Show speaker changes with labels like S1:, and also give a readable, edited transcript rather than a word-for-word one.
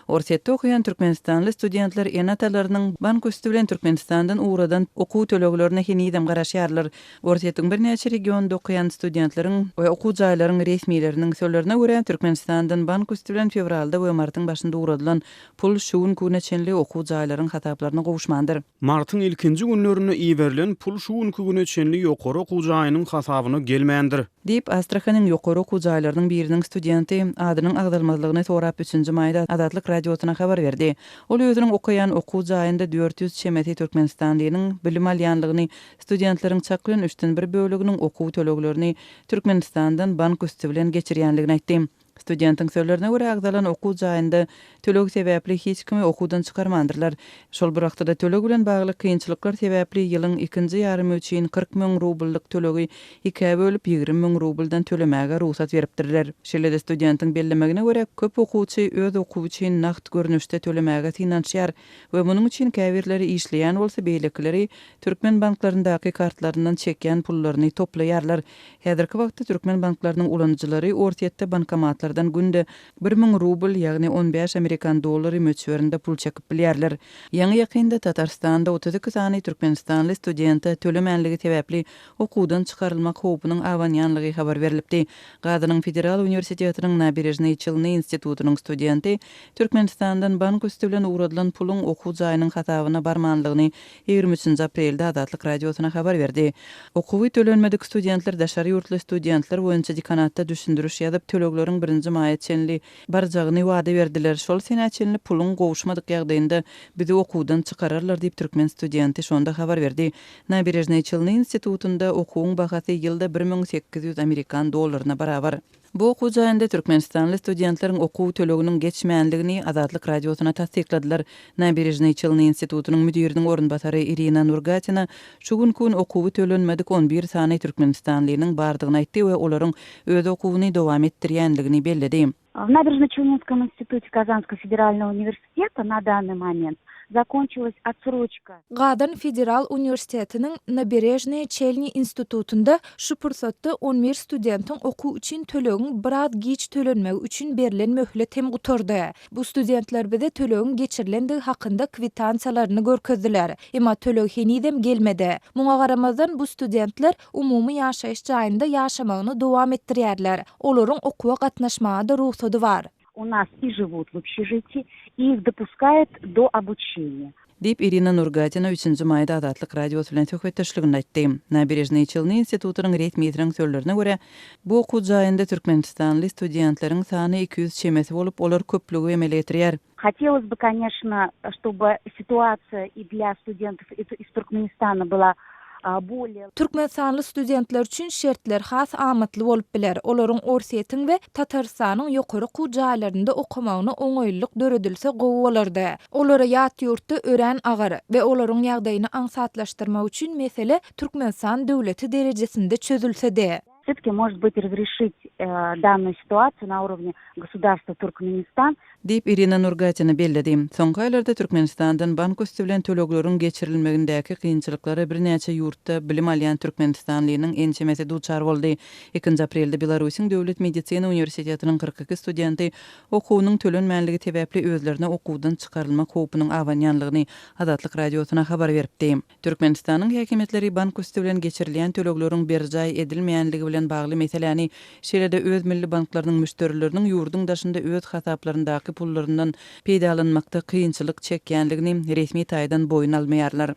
S1: Orsýetde okaýan türkmenistanly studentler ene-atalarynyň bank üsti bilen Türkmenistandan ugradan okuw töleglerine henizem garaşýarlar. Orsýetiň birnäçe regionynda okaýan studentleriň we okuw jaýlaryň resmileriniň sözlerine görä, Türkmenistandan bank üsti bilen fewralda we martyň başynda ugradylan pul şu günki güne çenli okuw jaýlaryň hasaplaryna gowuşmandyr.
S2: Martyň ilkinji günlerinde iberilen pul şu günki güne çenli ýokary okuw jaýynyň hasabyna gelmändir.
S1: Diýip, Astrahanyň ýokary okuw jaýlarynyň biriniň studenti, adynyň agzalmazlygyny sorap üçünji maýda Azatlyk Radiosyna habar berdi. Ol özüniň okaýan okuw jaýynda 400 çemesi türkmenistanlynyň bilim alýanlygyny, studentleriň çak bilen üçden bir böleginiň okuw töleglerini Türkmenistandan bank üsti bilen geçirýänligini aýtdy. Studentiň sözlerine görä, agzalan okuw jaýynda töleg sebäpli hiç kimi okuwdan çykarmandyrlar. Şol bir wagtda-da töleg bilen bagly kynçylyklar sebäpli ýylyň ikinji ýarymy üçin 40 müň rubllyk tölegi ikä bölüp, 20 müň rubldan tölemäge rugsat beripdirler. Şeýle-de studentiň bellemegine görä, köp okuwçy öz okuwy üçin nagt görnüşde tölemäge synanyşýar we munuň üçin käbirleri işleýän bolsa, beýlekileri türkmen banklaryndaky kartlaryndan çekýän pullaryny toplaýarlar. Häzirki wagtda türkmen banklarynyň ulanyjylary Orsýetde bankomatlardan günde 1000 rubl, ýagny 15 amerikan dollary möçberinde pul çekip bilýärler. Ýaňy-ýakynda Tatarstanda 32 sany türkmenistanly studente tölemänligi sebäpli okuwdan çykarylmak howpunyň abanýanlygy habar berlipdi. Gazanyň federal uniwersitetiniň Naberežnyý Çelny institutynyň studenti Türkmenistandan bank üsti bilen ugradylan puluň okuw jaýynyň hasabyna barmanlygyny 23-nji aprelde Azatlyk Radiosyna habar berdi. Okuwy tölenmedik studentler daşary ýurtly studentler boýunça dekanatda düşündiriş ýazyp, tölegleriň birinji maýa çenli barjagyny wada berdiler. Şol senä çenli puluň gowuşmadyk ýagdaýynda bizi okuwdan çykararlar diýip, türkmen studenti şonda habar berdi. Naberežnyý Çelny institutynda okuwyň bahasy ýylda 1800 amerikan dollaryna barabar. Bu okuw jaýynda türkmenistanly studentleriň okuw töleginiň geçmänligini Azatlyk Radiosyna tassykladylar. Naberežnyý Çelny institutynyň müdiriniň orunbasary Irina Nurgatina şu günki gün okuwy tölenmedik on bir sany türkmenistanlynyň bardygyny aýtdy we olaryň öz okuwyny dowam etdirýänligini belledi.
S3: В Набережно-Челнинском институте Казанского федерального университета на данный момент закончилась отсрочка.
S4: Gazan federal uniwersitetiniň Naberežnyýe Çelny institutynda şu pursatda on bir studentiň okuw üçin tölegiň biraz giç tölenmegi üçin berlen möhlet hem gutardy. Bu studentler bize tölegiň geçirilendigi hakynda kwitansiýalaryny görkezdiler. Emma töleg henizem gelmedi. Muňa garamazdan, bu studentler umumy ýaşaýyş jaýynda ýaşamagyny dowam etdirýärler. Olaryň okuwa gatnaşmaga-da rugsady bar.
S3: U nas i živut w obşežitiýi, i ih dopuskaýut do obuçeniýa.
S1: Diýip, Irina Nurgatina üçünji maýda Azatlyk Radiosy bilen söhbetdeşliginde aýtdy. Naberežnyý Çelny institutynyň resmisiniň sözlerine görä, bu okuw jaýynda türkmenistanly studentleriň sany 200 çemesi bolup, olar köplügi emele getirýär.
S3: Hotelos by, koneşno, ştoby situasiýa i dlýa studentow iz Turkmenistana byla bolее.
S4: Türkmenistanly studentler üçin şertler has amatly bolup biler, olaryň Orsýetiň we Tatarystanyň ýokary okuw jaýlarynda okamagyna oňaýlylyk döredilse gowy bolardy. Olara ýat ýurtda örän agyr we olaryň ýagdaýyny aňsatlaşdyrmak üçin mesele Türkmenistan döwleti derejesinde çözülsedi.
S3: Vse-tki может быть razrešit dannuyu situasiýu na urovne gosudarstva Turkmenistan.
S1: Diýip, Irina Nurgatina belledi. Soňky aýlarda Türkmenistandan bank üsti bilen tölegleriň geçirilmegindäki kynçylyklara birnäçe ýurtda bilim alýan türkmenistanlynyň ençemesi duçar boldy. Ikinji aprelde Belarusyň Döwlet medisina uniwersitetiniň 42 studenti okuwynyň tölenmänligi sebäpli özlerine okuwdan çykarylmak howpunyň abanýanlygyny Azatlyk Radiosyna habar beripdi. Türkmenistanyň häkimiýetleri bank üsti bilen geçirilýän tölegleriň berjaý edilmeýänligi bilen bagly meseläni, şeýle-de öz milli banklarynyň müşderileriniň ýurduň daşynda öz hasaplaryndaky pullaryndan peýdalanmakda kynçylyk çekýänligini resmi taýdan boýun almaýarlar.